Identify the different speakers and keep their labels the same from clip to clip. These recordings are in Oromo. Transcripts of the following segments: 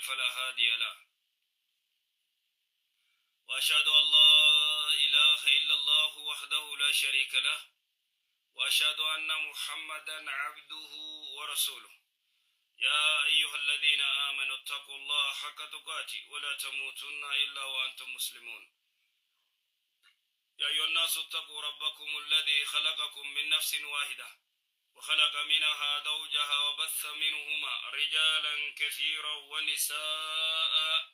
Speaker 1: يضلل فلا هادي له. وأشهد أن لا إله إلا الله وحده لا شريك له، وأشهد أن محمدا عبده ورسوله. يا أيها الذين آمنوا اتقوا الله حق تقاته ولا تموتن إلا وأنتم مسلمون. يا أيها الناس اتقوا ربكم الذي خلقكم من نفس واحدة وخلق منها زوجها وبث منهما رجالا كثيرا ونساء،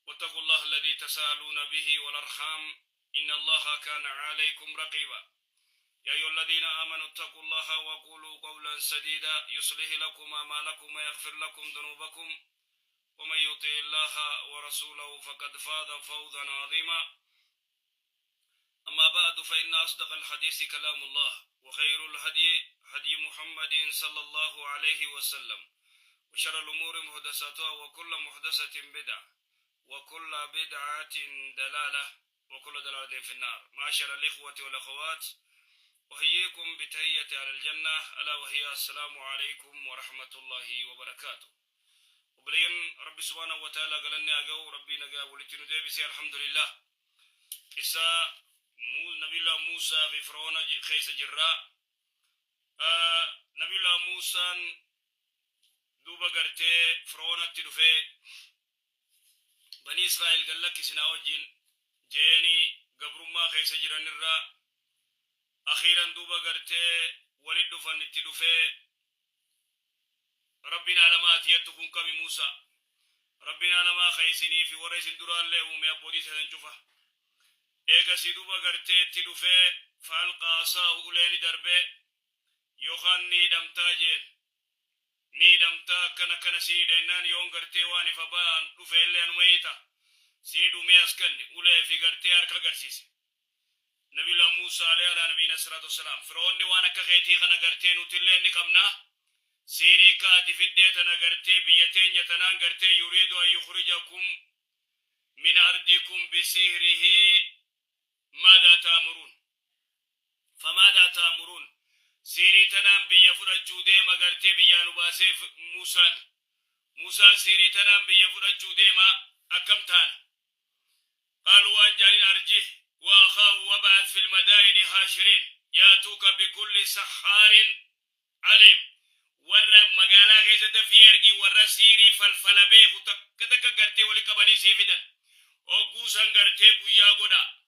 Speaker 1: واتقوا الله الذي تساءلون به والأرحام إن الله كان عليكم رقيبا. يا أيها الذين آمنوا اتقوا الله وقولوا قولا سديدا يصلح لكم أعمالكم ويغفر لكم ذنوبكم، ومن يطع الله ورسوله فقد فاز فوزا عظيما. أما بعد، فإن أصدق الحديث كلام الله، وخير الهدي هدي محمد صلى الله عليه وسلم، وشر الأمور محدثاتها، وكل محدثة بدعة، وكل بدعة دلالة، وكل دلالة في النار. معاشر الإخوة والأخوات، أحييكم بتحية أهل الجنة، ألا وهي السلام عليكم ورحمة الله وبركاته. Obboleeyyan, Rabbi سبحانه وتعالى galanni haa ga'u. Rabbii nagaa walitti nu deebisee, الحمد لله. Isa Nabiyullah Muusaa fi Fir'auna keessa jirra. Nabiyullah Muusaan duuba gartee Fir'aunatti dhufee, Bani Israa'el gallakkisinaa wajjin jeeni gabrummaa keessa jiranirraa akhiiran duuba gartee walit dhufan. Itti dhufee, Rabbiin alamaati jettu kun kami, Muusaa? Rabbiin alamaa ka isinii fi warra isin duraallee uume, abbootii sadan cufa. Eegasii duuba gartee itti dhufee, فألقى عصاه, uleeni darbee, yookaan ni hidhamtaa jeen, ni hidhamtaa, akkana akkana sii hidhennaan, yoon gartee waan ifa ba'an dhufe illee anuma hiita sii dhumee as kanne ulee fi gartee harka agarsiise. Nabiyullah Muusaa عليه على نبينا الصلاة والسلام, Fir'oonni waan akka keetii kana gartee nutillee ni qabna, siirii kaati fiddee tana gartee biyya teenya tanaan gartee يريد أن يخرجكم من أرضكم بسحره ماذا تأمرون، فماذا تأمرون. Siirii tanaan biyya fudhachuu deema gartee biyyaa nu baasee Muusaan. Muusaan siirii tanaan biyya fudhachuu deema, akkam taana? قالوا waan jaaniin, أرجه وأخاه وابعث في المدائن حاشرين يأتوك بكل سحار عليم. Warra magaalaa keessatti fi ergi, warra siirii falfala beeku takka takka gartee wali qabanii sii fidan. Hogguu san gartee guyyaa godha.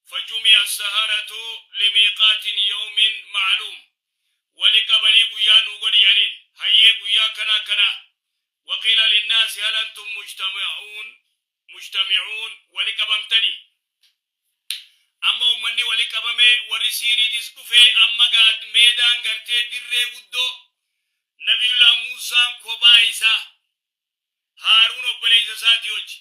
Speaker 1: فجمع السحرة لميقات يوم معلوم. Wali qabanii guyyaa nuu godhi yaniin, hayyee, guyyaa kana kana. وقيل للناس هل أنتم مجتمعون مجتمعون. Wali qabamtanii, amma ummanni wali qabame, warri siiriitis dhufee, amma meedaan gartee dirree guddoo. Nabiyullah Muusaan kophaa isaa, Haaruun obboleessa isaati hoji,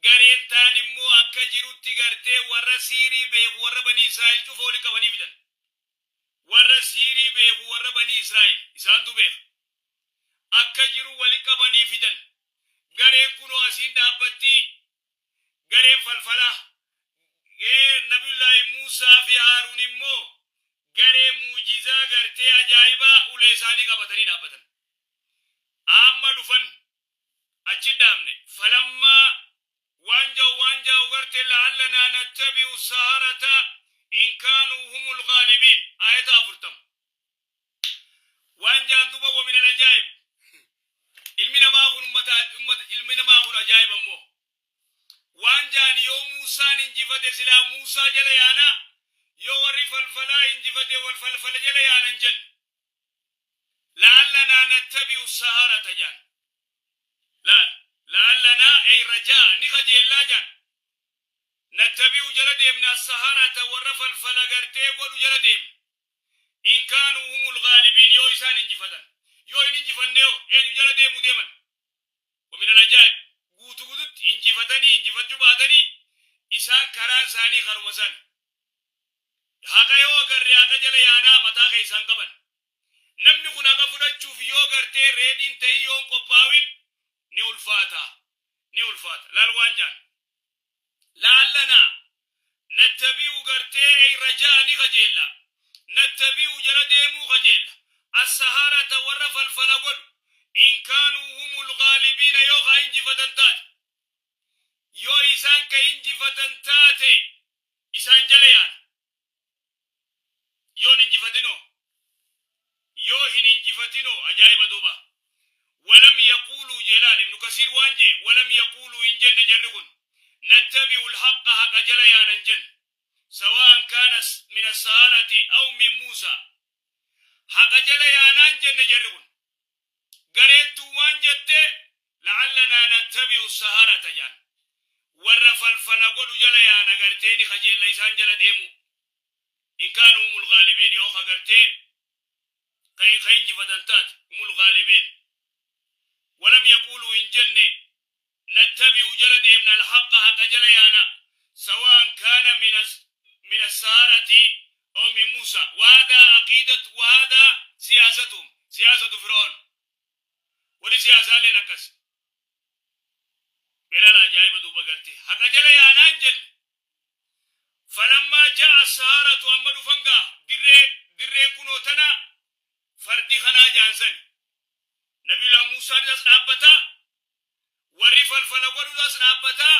Speaker 1: gareen taan immoo akka jirutti gartee warra siirii beeku, warra Banii Israa'el cufa wali qabanii fidan. Warra siirii beeku, warra Banii Israa'el isaantu beeka, akka jiru wali qabanii fidan. Gareen kunoo asiin dhaabbatti, gareen falfalaa. Nabiyullaahi Muusaa fi Haaruun immoo garee muujizaa gartee ajaa'ibaa ulee isaanii qabatanii dhaabbatan. Amma dhufan, achi dhaabne. فلما waan jau waan jau gartee لعلنا نتبع السحرة إن كانوا هم الغالبين, aayata 40 waan jaan. Duba ومن العجائب, ilmi namaa kun ummata, ilmi namaa kun ajaa'ib. Ammoo waan jaan, yoo Muusaan injifate silaa Muusaa jala yaana, yoo warri falfalaa injifate wal falfala jala yaanan jennu. لعلنا نتبع السحرة jaan. Laal, لعلنا أي رجاء, ni kajeellaa jaan, نتبع jala deemna, السحرة warra falfala gartee godhu jala deemna, إن كانوا هم الغالبين, yoo isaan injifatan. Yoo hin injifanne hoo, eenyu jala deemuu deeman? ومن العجائب, guutu guututti injifatanii injifachuu baatanii, isaan karaan isaanii karuma san. Haqa yoo agarre haqa jala yaanaa mataa keessaan qaban. Namni kun haqa fudhachuuf yoo gartee reediin ta'ii yoo hin qophaa'in ni ulfaata, ni ulfaata. Laal waan jaan, لعلنا نتبع gartee أي رجاء, ni kajeella, نتبع jala deemuu kajeella, السحرة warra falfala godhu, إن كانوا هم الغالبين. Ghaalibiina, yoo ka injifatan taate, yoo isaan ka injifatan taate isaan jala yaana. Yoon injifatinoo, yoo hin injifatinoo? Ajaa'iba duuba. ولم يقولوا, جلال ابن كثير waan jee, ولم يقولوا hin jenne jarri kun, نتبع الحق, haqa jala yaanan jenne, سواء كان من السحرة أو من موسى. Haqa jala yaanaan jenne. Jarri kun gareentu waan jette, لعلنا نتبع السحرة jaan, warra falfala godhu jala yaana, garteeni kajeella isaan jala deemu, إن كانوا هم الغالبين, yoo ka gartee ka injifatan taate, هم الغالبين. ولم يقولوا hin jenne, نتبع jala deemna, الحق, haqa jala yaana, سواء كان من السحرة أو من موسى. وهذا عقيدة وهذا سياستهم, سياسة فرعون. ولي سياسة لنا كس بلا ajaa'iba duuba gartee haqa jala yaanaan jenne. فلما جاء السحرة, amma dhufan gaa dirree, dirreen kunoo tana, fardi kanaa jaansani. Nabiyullah Muusaan as dhaabbataa, warri falfala godhus as dhaabbataa,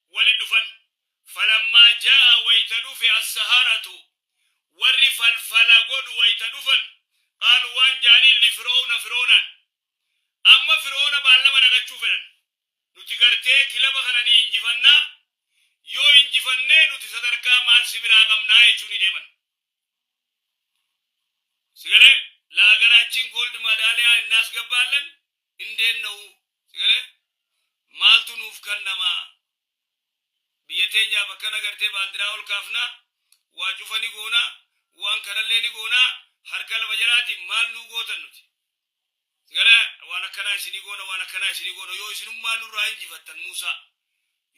Speaker 1: walit dhufan. فلما جاء, wayta dhufe, السحرة, warri falfala godhu wayta dhufan, قالوا waan jaaniin, لفرعون, fir'oonaan. Amma fir'oona baallama naqachuu fedhan. Nuti gartee kilaba kana ni injifannaa, yoo injifannee nuti sadarkaa maal si biraa qabnaa jechuu ni deeman. Sigalee ለሀገራችን gold ሜዳሊያ እናስገባለን እንዴት ነው? Sigalee maaltu nuuf kennama? Biyya teenyaaf akkana gartee baandiraa ol kaafnaa, waa cufa ni goonaa, waan kanallee ni goonaa, harka lafa jalaatiin maal nuu gootan nuti? Sigalee waan akkanaa isinii goona, waan akkanaa isinii goona, yoo isinummaan nurraa injifattan. Muusaa,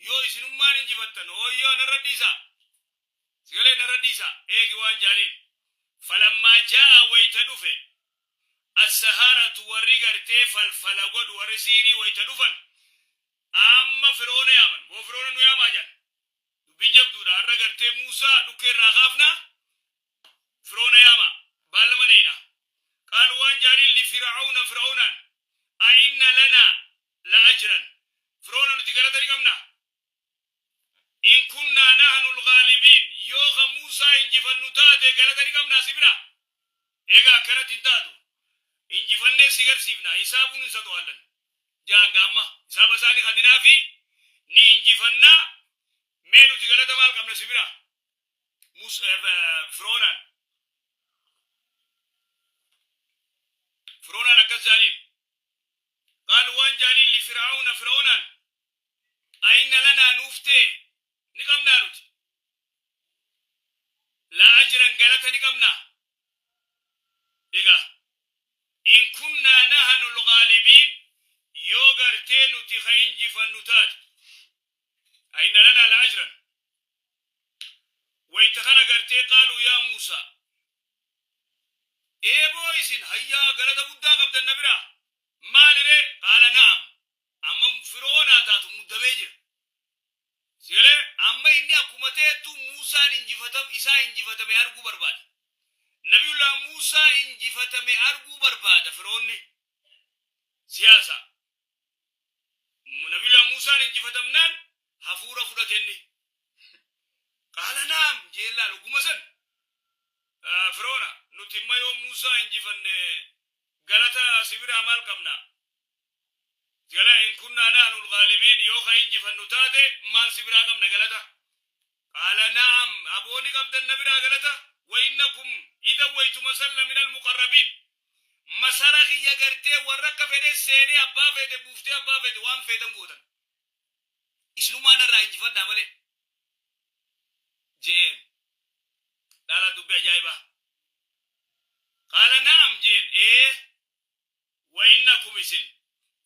Speaker 1: yoo isinummaan injifattan, hooyyoo narra dhiisa, sigalee narra dhiisa. Eegi waan jaaniin, فلما جاء, wayta dhufe, السحرة, warri gartee falfala godhu, warri siirii wayta dhufan, amma firoona yaaman. Boo firoona nu yaamaa jan, dubbiin jabduudha har'a. Gartee Muusaa dhukkee irraa kaafna, firoona yaama, baallama neeyna. قالوا waan jaaniin, لفرعون, fir'aunaan, أئن لنا لأجرا, firoona nuti galata ni qabna, إن كنا نحن الغالبين, yoo ka Muusaa injifannu taate galata ni qabna si bira? Egaa akkanatti hin taatu, injifannee si garsiifna, hisaabuun isa to'allan jaanga. Amma hisaaba isaanii kaninaafi ni injifannaa, mee nuti galata maal qabna si bira? Firoonaan, firoonaan akkas jaaniin. قالوا waan jaaniin, لفرعون, fir'aunaan, أئن لنا, nuuftee ni qabnaa nuti, لأجرا, galata ni qabnaa? Egaa إن كنا نحن الغالبين, yoo gartee nuti ka injifannu taate, أئن لنا لأجرا. Wayta kana gartee قالوا يا موسى, eeboo isin hayyaa galata guddaa qabdan na bira maalire? قال نعم. Amma firoonaa taatu muddamee jira. Sigalee amma inni akkuma ta'ettu Muusaan injifatam, isaa injifatame arguu barbaada. Nabiyullah Muusaa injifatame arguu barbaada firoonni. Siyaasa. Nabiyullah Muusaan injifatamnaan hafuura fudhatenni. قال نعم jeellaan oguma san. Firoona, nuti imma yoo Muusaa injifanne galata si biraa maal qabna? Sigala إن كنا نحن الغالبين, yoo ka injifannu taate maal si biraa qabna galata? قال نعم, abooni qabdan na biraa galata, وإنكم إذا waytuma san لمن المقربين. Masara kiyya gartee warra akka fedhe seenee abbaa feete buuftee abbaa feete waan feetan gootan. Isinumaan irraa injifadhaa malee. Jeen. Dhala dubbi ajaa'ibaa. قال نعم jeen, ee, وإنكم isin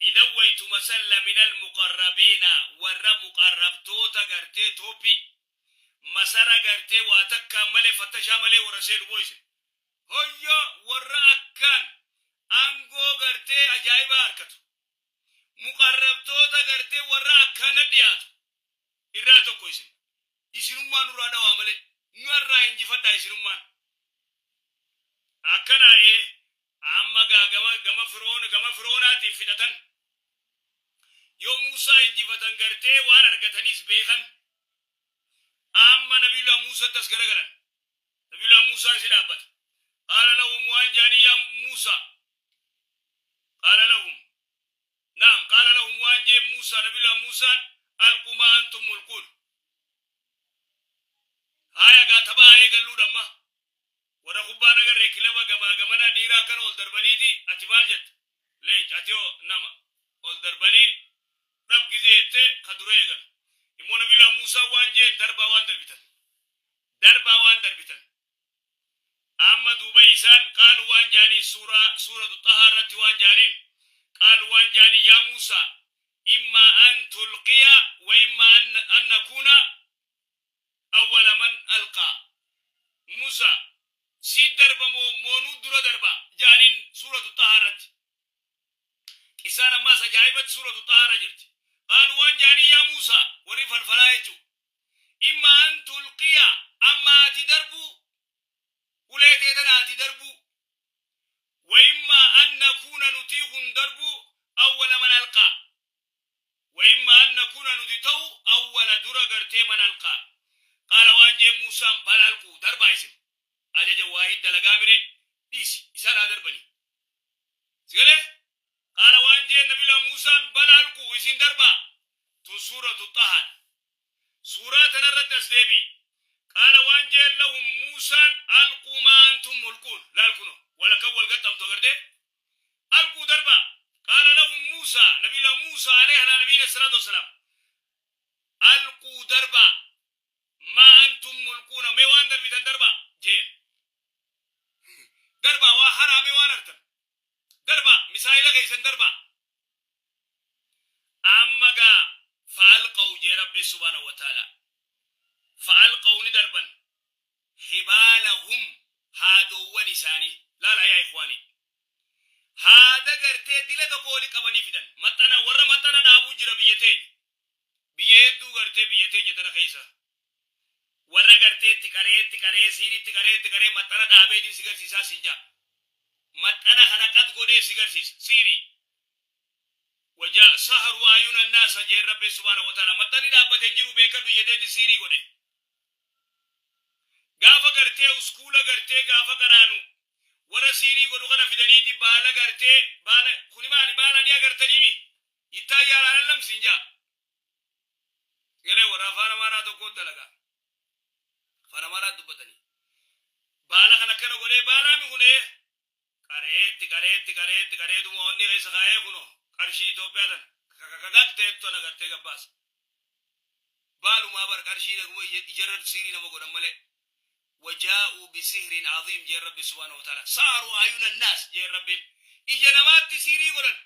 Speaker 1: إذا waytuma san لمن المقربين, warra muqarrabtoota gartee toophi masara gartee waa takkaan malee fattashaa malee warra seenu boo isin. Hoyyo warra akkaan aangoo gartee ajaa'ibaa harkatu. Muqarrabtoota gartee warra akkaan dhiyaatu irraa tokko isin. Isinummaan nurraa dhawaa malee nurraa injifadhaa isinummaan. Akkana ee, amma gaa gama gama firoona gama firoonaatiif fidhatan. Yoo Muusaa injifatan gartee waan argatanis beekan. Amma Nabiyullah Muusatti as garagalan. Nabiyullah Muusaa isi dhaabbata. Qaala lahum, waan jaanii, yaa Muusaa. Qaala lahum. Naam, qaala lahum, waan jee Muusaa, Nabiyullah Muusaan, alqu maa antum mulquun. Haaya gaa, taphaa eegalluudha amma. Warra kubbaan agarree kilaba gamaa gamana dhiiraa akkana ol darbaniiti, ati maal jetta? Leenca, ati hoo? Nama. Ol darbanii dhab gizee jettee ka dura eegalu. Immoo Nabiyullah Muusaa waan jeen, darbaa waan darbitan. Darbaa waan darbitan. Amma duuba isaan qaalu, waan jaanii, suuraa Suuratu Xahaa irratti waan jaaniin, qaalu, waan jaanii, yaa Muusaa, immaa an tulqiya wa immaa an nakuuna awwala man alqaa. Muusaa, si darba moo moonuu dura darba jaaniin Suuratu Xahaa irratti. Qissaan ammaas ajaa'ibatti Suuratu Xahaa irra jirti. Qaalu, waan jaanii, yaa Muusaa, warri falfalaa jechuu, imma an tulqiya, amma ati darbuu, ulee tee tana ati darbuu, wa imma an nakuuna, nutii kun darbuu, awwala man alqaa, wa imma an nakuuna, nuti ta'u, awwala, dura gartee, man alqaa. Qaala, waan jee Muusaan, bal alquu, darbaa isin. Ajaja waahid dalagaa mire, dhiisi isaan haa darbanii. Sigalee qaala, waan jee Nabila Muusaan, bal alquu, isin darbaa. Tun Suuratu Xahaadha. Suuraa tanarratti as deebi'i. Qaala, waan jeen, lahum Muusaan, alquu maa antum mulquun. Laal kuno walakan wal gaxxamtu agartee, alquu, darbaa. Qaala lahum Muusaa, Nabila Muusaa alayhi alaa nabiyina salaatu wassalaam, alquu, darbaa, maa antum mulquuna, mee waan darbitan darbaa jeen. Darbaa, waa haraa, mee waan hartan darbaa, misaayila keeysan darbaa. Amma gaa fa'alqaw jee Rabbi subhaanahu wa ta'ala. Fa'alqaw, ni darban, hibaalahum, haadoowwan isaanii. Laala yaa ikhwaanii, haada gartee dila tokko wali qabanii fidan. Maxxana, warra maxxana dhaabuu jira biyya teenya, biyya hedduu gartee biyya teenya tana keessa warra gartee itti qaree, itti qaree, siiritti qaree, itti qaree maxxana dhaabeetiin si garsiisaa siin jaa. Maxxana kana qat godhee si garsiisa siirii. Wajaa saharu ayuna naasa jeen Rabbi subhaanahu wa ta'ala. Maxxanni dhaabbate hin jiru, beekadhu, iyyateeti siirii godhe. Gaafa gartee uskuula gartee gaafa qaraanu warra siirii godhu kana fidaniiti baala gartee, baala kuni maali, baala ni agartaniimi yittaayyaal alallam siin jaa. Galee warra Afaan Amaaraa tokko dalagaa Afaan Amaaraa dubbatanii baala kana akkana godhee, baalaami kun qareetti qareetti qareetti qareetuma onni keessa kaa'ee, kuno qarshii Itoophiyaa tan kakakakak ta'etu tana gartee gabbaasa. Baalumaa bar qarshii dhaguma ijarra siirii nama godhan malee. Wajaa'uu bisihrin aziim jeen Rabbi subhaanahu wa ta'ala. Saaru ayuna naas jeen Rabbiin. Ija namaatti siirii godhan.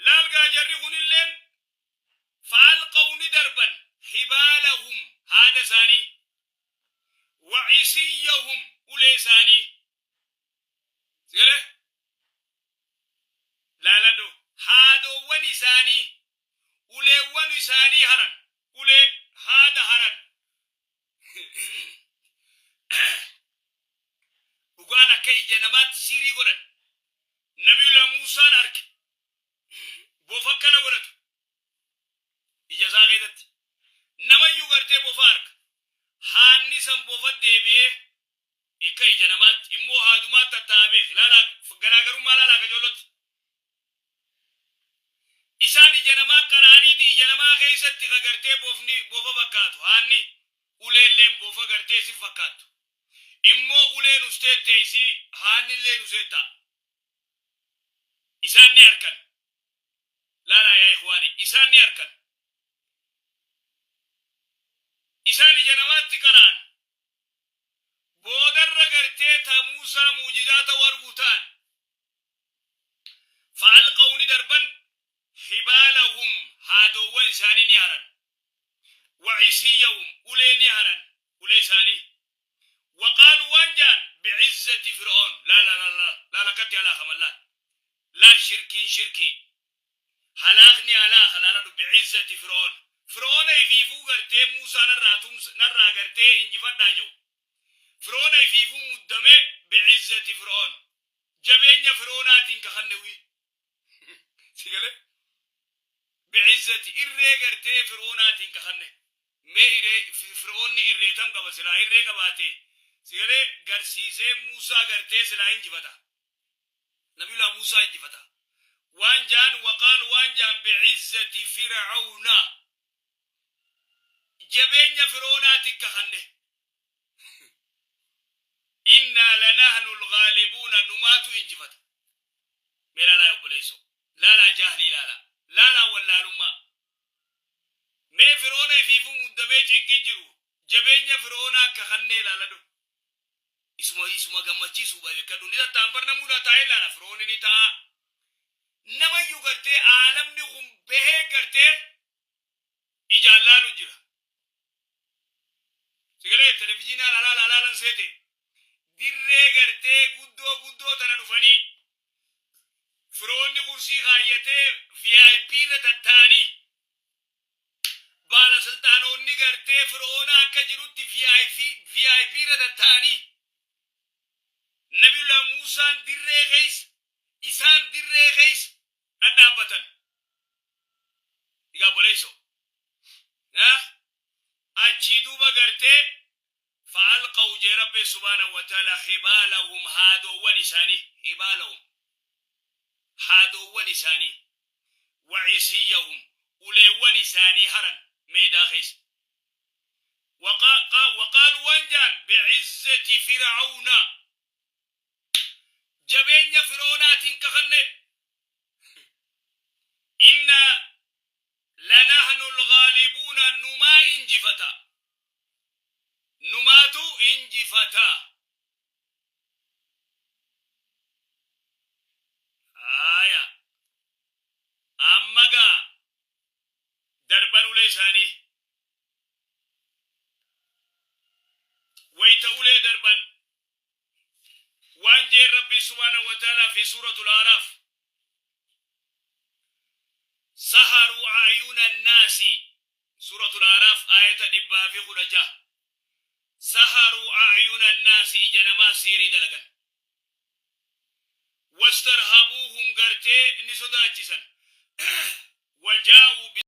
Speaker 1: Laalgaa jarri kunilleen fa'alqaw, ni darban, hibaalahum, haada isaanii, wa'isiyyahum, ulee isaanii. Sigale laaladhu, haadoowwan isaanii, uleewwan isaanii haran, ulee haada haran. Dhugaan akka ija namaatti siirii godhan. Nabiyullah Muusaan arke bofa akkana godhatu ija isaa keessatti. Namayyuu gartee bofa arka, haanni san bofa deebi'ee ikka ija namaatti immoo haadumaatti tattaa'aa beeki. Laalaa garaagarummaa, laalaa kajoolotti. Isaan ija namaa qara'aniiti ija namaa keessatti ka gartee bofni bofa fakkaatu, haanni uleelleen bofa gartee si fakkaattu. Immoo uleen ustee teessii, haannillee usee ta'a. Isaan ni arkan. Laalaa yaa ikhwaani, isaan ni arkan. Isaan ija namaatti qara'an. Boodarra gartee ta Muusaa muujizaa ta'u arguu ta'an. Fa'alqaw, ni darban, hibaalahum, haadoowwan isaanii ni haran, wa'isiyyahum, ulee ni haran, ulee isaanii. Waqaalu, waan jaan, bi'izzati Fir'oon. Laa laa laa laa laa, lakkatti halaakaman. Laal laa, shirkiin shirkii, halaakni halaaka. Laaladhu, bi'izzati Fir'oon, Fir'oona ifiifuu gartee Muusaa narraa tumsa, narraa gartee injifadhaa jedhu. Fir'oona ifiifuu muddame. Bi'izzati Fir'oon, jabeenya Fir'oonaatiin kakanne. Wii, si galee? Bi'izzati Bi'izzati irree gartee Fir'oonaatiin kakanne. Mee iree Fir'oonni irree tam qaba silaa irree qabaate sigalee garsiisee Muusaa gartee silaa injifata. Nabiyullah Muusaa injifata. Waan jaan waqaalu waan jaan bi'izzati Fir'auna jabeenya Fir'oonaatiin kakanne. Innaa lanahnu lgaalibuuna numaatu injifata. Mee laalaa obboleessoo. Laalaa jahlii laalaa. Laalaa wallaalummaa. Mee Fir'oona ifiifuu muddamee cinqii jiru jabeenya Fir'oonaa kakannee ilaaladhu. Isuma isuma gammachiisuu beekadhu. Ni tattaan bar namuudha taa'ee ilaala. Fir'oonni ni ta'a. Namayyuu gartee aalamni kun bahee gartee ijaan laalu jira. Sigalee televizyiinaan alaala alaalan seete. Dirree gartee guddoo guddoo tana dhufanii Firoonni kursii kaayyatee VIP irra tatta'anii baala sultaanonni gartee Fir'oona akka jirutti VIP irra tatta'anii Nabiyullah Muusaan dirree keessa isaan dirree keessa dhadhaabbatan. Egaa boleessoo. Achii duuba gartee فألقوا jee Rabbi سبحانه وتعالى حبالهم haadoowwan isaanii حبالهم haadoowwan isaanii وعصيهم uleewwan isaanii haran meedaa keessa. وقالوا waan jaan بعزة فرعون jabeenya Fir'oonaatiin kakanne إنا لنحن الغالبون numaa injifata numaatu injifata. Aya amma gaa darban ulee isaanii wayta ulee darban waan jeen Rabbi سبحانه وتعالى في سورة الأعراف سحروا أعين الناس سورة الأعراف آية 116 سحروا أعين الناس ija namaa siirii dalagan واسترهبوهم gartee ni sodaachisan وجاءوا.